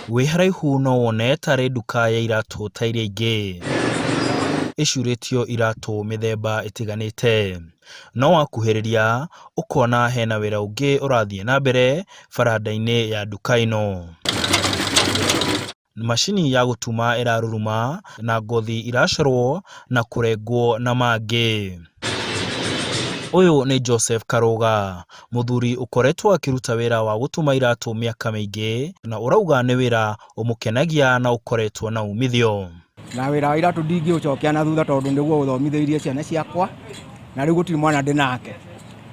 Wĩ haraihu no wone tarĩ nduka ya iratũ ta iria ingĩ. Ĩcurĩtio iratũ mĩthemba ĩtiganĩte. No wakuhĩrĩria ũkona hena wĩra ũngĩ ũrathiĩ na mbere baranda-inĩ ya nduka ĩno. Macini ya gũtuma ĩraruruma na ngothi iracorwo na kũrengwo na mangĩ. Ũyũ nĩ Joseph Karũga, mũthuri ũkoretwo akĩruta wĩra wa gũtuma iratũ mĩaka mĩingĩ na ũrauga nĩ wĩra ũmũkenagia na ũkoretwo na umithio. Na wĩra wa iratũ ndingĩũcokia na thutha tondũ nĩguo ũthomithĩirie ciana ciakwa na rĩu gũtirĩ mwana ndĩ nake.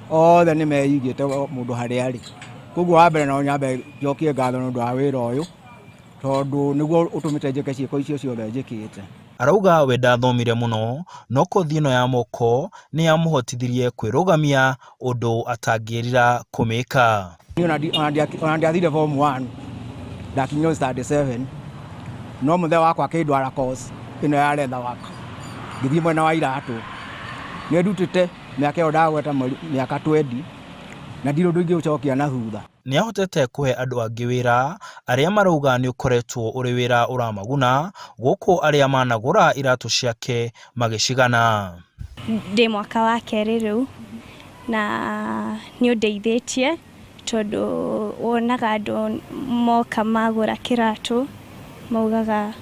Othe nĩ meigĩte mũndũ harĩa arĩ. Koguo wa mbere no nyambe njokie ngatho nĩ ũndũ wa wĩra ũyũ tondũ nĩguo ũtũmĩte njĩke ciĩko icio ciothe njĩkĩte. Arauga we ndathomire mũno no kothi ĩno ya moko nĩ yamũhotithirie kwĩrũgamia ũndũ atangĩrira kũmĩka. Niĩ ona ndiathire form 1 ndakinyire standard 7 no mũthee wakwa akĩndwara course ĩno ya leather work ngĩthiĩ mwena wa iratũ. Nĩ ndutĩte mĩaka ĩyo ndagweta mĩaka 20 na ndirĩ ũndũ ingĩũcokia na thutha. Nĩ ahotete kũhe andũ angĩ wĩra arĩa marauga nĩ ũkoretwo ũrĩ wĩra ũramaguna gũkũ arĩa managũra iratũ ciake magĩcigana. Ndĩ mwaka wa kerĩ rĩu na nĩ ũndeithĩtie tondũ wonaga andũ moka magũra kĩratũ maugaga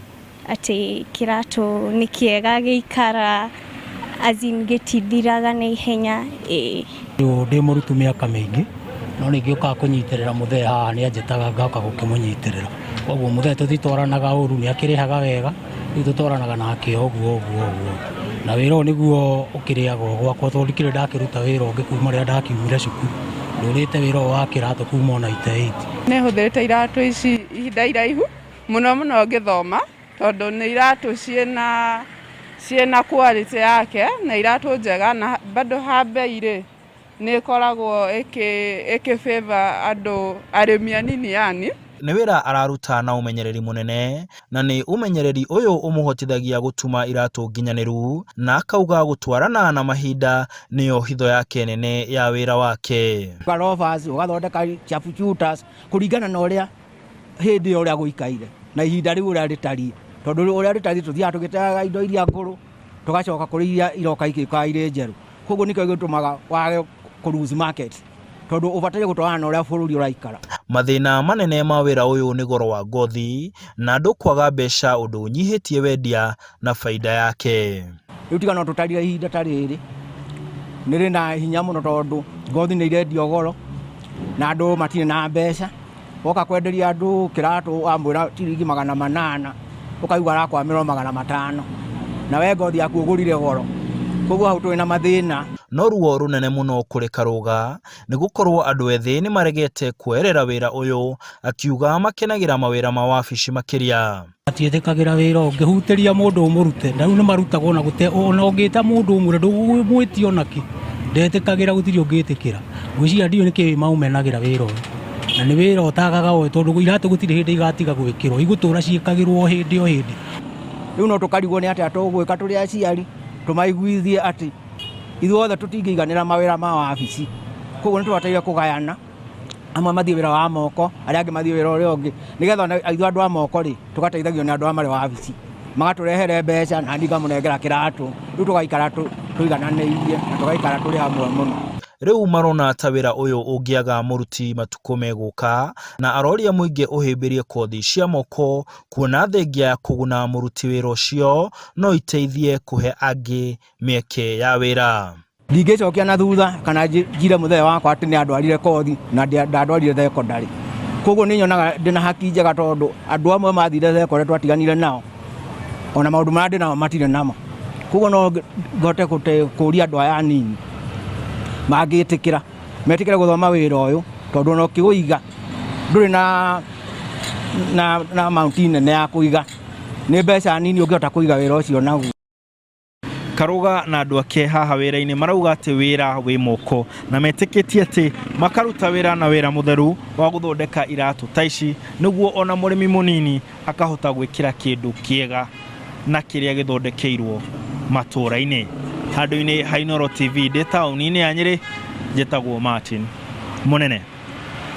atĩ kĩratũ nĩ kĩega gĩikara as in gĩtithiraga na ihenya ĩĩ. Ndĩ mũrutu mĩaka mĩingĩ no nĩ ngĩũkaga kũnyitĩrĩra mũthee haha nĩ anjĩtaga ngoka gũkĩmũnyitĩrĩra. Koguo mũthee tũtitwaranaga ũru nĩ akĩrĩhaga wega rĩu tũtwaranaga nake o ũguo ũguo ũguo. Na wĩra ũyũ nĩguo ũkĩrĩagwo gwakwa tondũ ndikĩrĩ ndakĩruta wĩra ũngĩ kuma rĩrĩa ndakiumire cukuru. Ndũrĩte wĩra ũyũ wa kĩratũ kuma o 98. Nĩ hũthĩrĩte iratũ ici ihinda iraihu mũno mũno ngĩthoma tondũ nĩ iratũ ciĩna ciĩna quality yake na iratũ njega na bado ha bei rĩ nĩ ĩkoragwo ĩkĩ favor andũ arĩmi anini yani. Nĩ wĩra araruta na ũmenyereri mũnene na nĩ ũmenyereri ũyũ ũmũhotithagia gũtuma iratũ nginyanĩru na akauga gũtwarana na mahinda nĩyo hitho yake nene ya wĩra wake. Loafers, ũgathondeka sharpshooters kũringana na ũrĩa hĩndĩ ĩyo ũrĩa gũikaire na ihinda rĩu ũrĩa rĩtariĩ tondũ ũrĩa rĩtariĩ tũthiaga tũgĩteaga indo iria ngũrũ tũgacoka kũrĩ iria iroka igĩũkaga irĩ njerũ. Koguo nĩkĩo gĩtũmaga wage kũ lose market tondũ ũbataire gũtwarana na ũrĩa bũrũri ũraikara. Mathĩna manene ma wĩra ũyũ nĩ goro wa ngothi na andũ kwaga mbeca ũndũ ũnyihĩtie wendia na baida yake. Rĩu tiga no tũtarire ihinda ta rĩrĩ nĩ rĩna hinya mũno tondũ ngothi nĩ irendio goro na andũ matirĩ na mbeca. Woka kwenderia andũ kĩratũ wamwĩra ciringi 800 ũkaigua arakwamĩra o 500 na we ngothi yaku ũgũrire goro. Koguo hau tũrĩ na mathĩna. No ruo rũnene mũno kũrĩ Karũga nĩ gũkorwo andũ ethĩ nĩ maregete kuoerera wĩra ũyũ, akiuga makenagĩra mawĩra ma wabici makĩria. Matiĩtĩkagĩra wĩra ũngĩhutĩria mũndũ ũmũrute na rĩu nĩ marutagwo na gũte ona ũngĩta mũndũ ũmwĩre ndũmwĩtie ona kĩ ndetĩkagĩra gũtirĩ ũngĩtĩkĩra ngwĩciria ndiũĩ nĩkĩ maumenagĩra wĩra ũyũ na nĩ wĩra ũtagaga ũyũ tondũ iratũ gũtirĩ hĩndĩ igatiga gwĩkĩrwo igũtũra ciĩkagĩrwo o hĩndĩ o hĩndĩ. Rĩu no tũkarigwo nĩ atĩa tũgwĩka tũrĩ aciari tũmaiguithie atĩ ithuothe tũtingĩiganĩra mawĩra ma wabici koguo nĩ tũbataire kũgayana. Amwe mathiĩ wĩra wa moko, arĩa angĩ mathiĩ wĩra ũrĩa ũngĩ, nĩgetha ona ithuĩ andũ a moko rĩ, tũgateithagio nĩ andũ arĩa marĩ wabici, magatũrehere mbeca na niĩ ngamũnengera kĩratũ, rĩu tũgaikara tũigananĩirie na tũgaikara tũrĩ hamwe mũno. Rĩu marona ta wĩra ũyũ ũngĩaga mũruti matukũ megũka, na aroria mũingĩ ũhĩmbĩrie kothi cia moko kuona thengia ya kũguna mũruti wĩra ũcio no iteithie kũhe angĩ mĩeke ya wĩra. Ndingĩcokia na thutha kana njire mũthee wakwa atĩ nĩ andwarire kothi na ndandwarire thekondarĩ. Koguo nĩ nyonaga ndĩna haki njega tondũ andũ amwe mathire thekondarĩ twatiganire nao, ona maũndũ marĩa ndĩ namo matirĩ namo. Koguo no hote kũria andũ aya anini mangĩtĩkĩra, metĩkĩre gũthoma wĩra ũyũ tondũ ona ũkĩũiga ndũrĩ na amount nene ya kũiga, nĩ mbeca nini ũngĩhota kũiga wĩra ũcio naguo. Karũga na andũ ake haha wĩra-inĩ marauga atĩ wĩra wĩ moko na metĩkĩtie atĩ makaruta wĩra na wĩra mũtheru wa gũthondeka iratũ ta ici nĩguo ona mũrĩmi mũnini akahota gwĩkĩra kĩndũ kĩega na kĩrĩa gĩthondekeirwo matũra-inĩ. Handũ-inĩ ha Inooro TV ndĩ taũni-inĩ ya Nyĩrĩ, njĩtagwo Martin Mũnene.